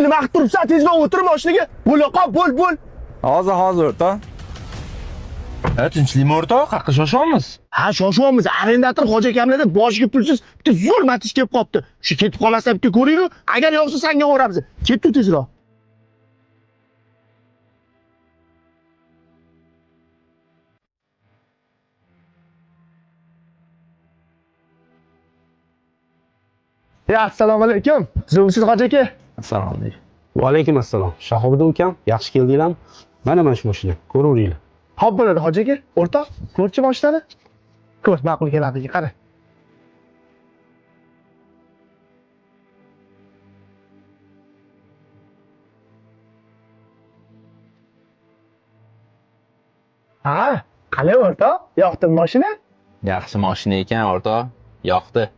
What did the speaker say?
Nima qilib turibsan? Tezroq o'tir mashinaga. Bo'la qol, bo'l, bo'l. Hozir, hozir o'rtoq. Ha, tinchlikmi o'rtoq? Qayerqa shoshyapmiz? Ha, shoshyapmiz. Arendator hoji akamlarda boshiga pulsiz bitta zo'r matish kelib qolibdi. Shu ketib qolmasdan bitta ko'ringlar, agar yo'qsa sanga o'ramiz. Ketdi tezroq. Ya, assalomu alaykum. Zo'rsiz hoji aka. Assalomu alaykum. Va alaykum assalom. Shahobiddin ukam, yaxshi keldinglarmi? Mana shu mashina, ko'raveringlar. Hop bo'ladi hoji aka. O'rtoq, ko'rchi mashinani. Ko'r, ma'qul keladi, qara. Ha, qalay o'rtoq? Yoqdimi mashina? Yaxshi mashina ekan o'rtoq. Yoqdi.